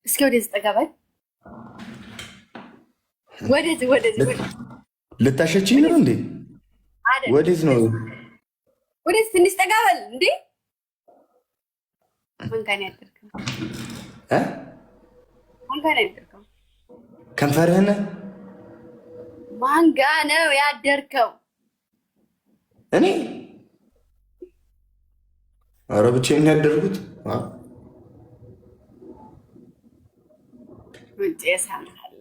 እስኪ ወደዚህ ጠጋ በል። ወደዚህ ወደዚህ ወደዚህ። ልታሸችኝ ነው እንዴ? አይደል? ወዴት ነው? ወደዚህ ትንሽ ጠጋ በል እንዴ። ማን ጋር ነው ያደርከው? እ? ማን ጋር ነው ያደርከው? ከንፈርህን። ማን ጋር ነው ያደርከው? እኔ ኧረ ብቻዬን ያደርጉት። ውጭ የሳምሃል።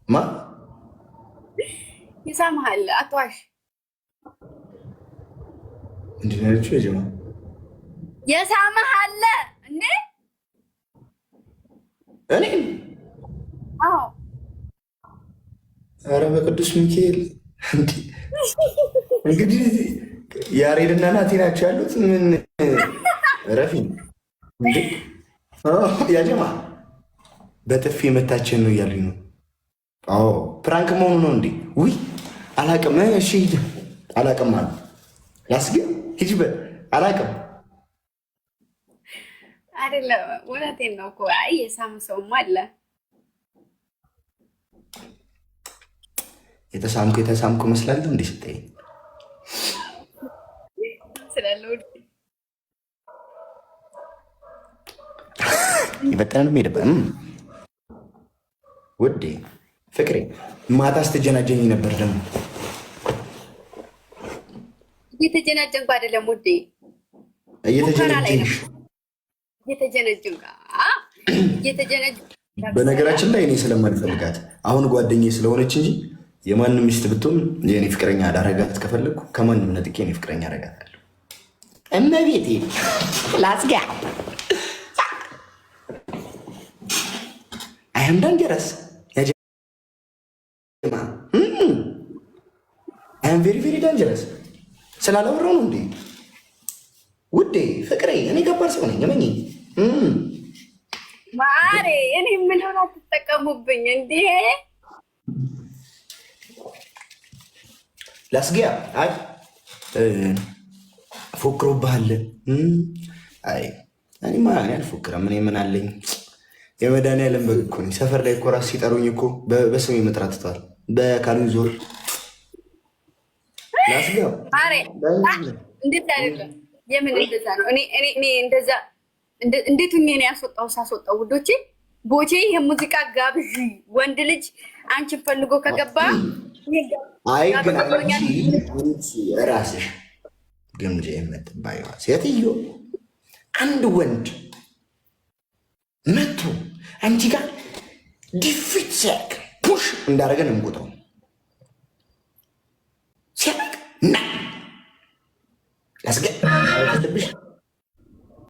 ማ? ይሳምሃል። አትዋሽ። ምንድን ነው ያለችው? የጀማ። የሳምሃል እንዴ? እኔ? አዎ። ኧረ በቅዱስ ሚካኤል፣ እንግዲህ ያሬድና ናቲ ናቸው ያሉት። ምን ረፊ ያጀማ፣ በጥፊ የመታችን ነው እያሉኝ ነው። አዎ፣ prank መሆኑ ነው እንዴ? ውይ አላቅም። እሺ ሂድ፣ አላቅም አሉ። ላስጌ ሂጅበት፣ አላቅም። አይደለም፣ እውነቴን ነው እኮ። አይ የሳም ሰውማ አለ። የተሳምኩ የተሳምኩ መስላለሁ እንዴ ስታይ? ስላለው። የፈጠነ ነው የሚሄድበት። ውዴ ፍቅሬ፣ ማታ ስትጀናጀኝ ነበር ደግሞ። እየተጀናጀንኩ አይደለም ውዴ። እየተጀናጀንሽ። እየተጀነጀንኩ እየተጀነጀንኩ። በነገራችን ላይ እኔ ስለማልፈልጋት አሁን ጓደኛዬ ስለሆነች እንጂ የማንም ሚስት ብትሆን የእኔ ፍቅረኛ ላረጋት ከፈለግኩ ከማንም ነጥቄ የኔ ፍቅረኛ አረጋታለሁ። እመቤቴ ላጽጋ፣ I am dangerous፣ ያጀማ፣ I am very very dangerous። ስላላወራሁ ነው እንዴ? ውዴ ፍቅሬ፣ እኔ ገባር ሰው ነኝ። እመኚኝ። ማሬ፣ እኔ የምለውን አትጠቀሙብኝ እንዴ። ላስጊያ፣ አይ ፎክሮብሃል። አይ እኔማ እኔ አልፎክረም። እኔ ምን አለኝ? የመድኃኒዓለም በግ እኮ ነኝ። ሰፈር ላይ እኮ እራሱ ሲጠሩኝ እኮ በስሜ መጥራት ትተዋል። በካሉኝ ዞር ላስጊያ። ማሬ፣ እንደዛ አይደለም። የምን እንደዛ ነው? እኔ እንደዛ እንዴት ሁኜ ነው ያስወጣው? ሳስወጣው ውዶቼ ቦቼ ይሄ ሙዚቃ ጋብዥ። ወንድ ልጅ አንቺን ፈልጎ ከገባ አይ ግን አንቺ ራስሽ ግምጃ የምትባይዋ ሴትዮ አንድ ወንድ መቶ አንቺ ጋር defeat ሲያደርግ push እንዳደረገ ነው የምቆጥረው። ሲያደርግ ና ላስገ ልብሽ።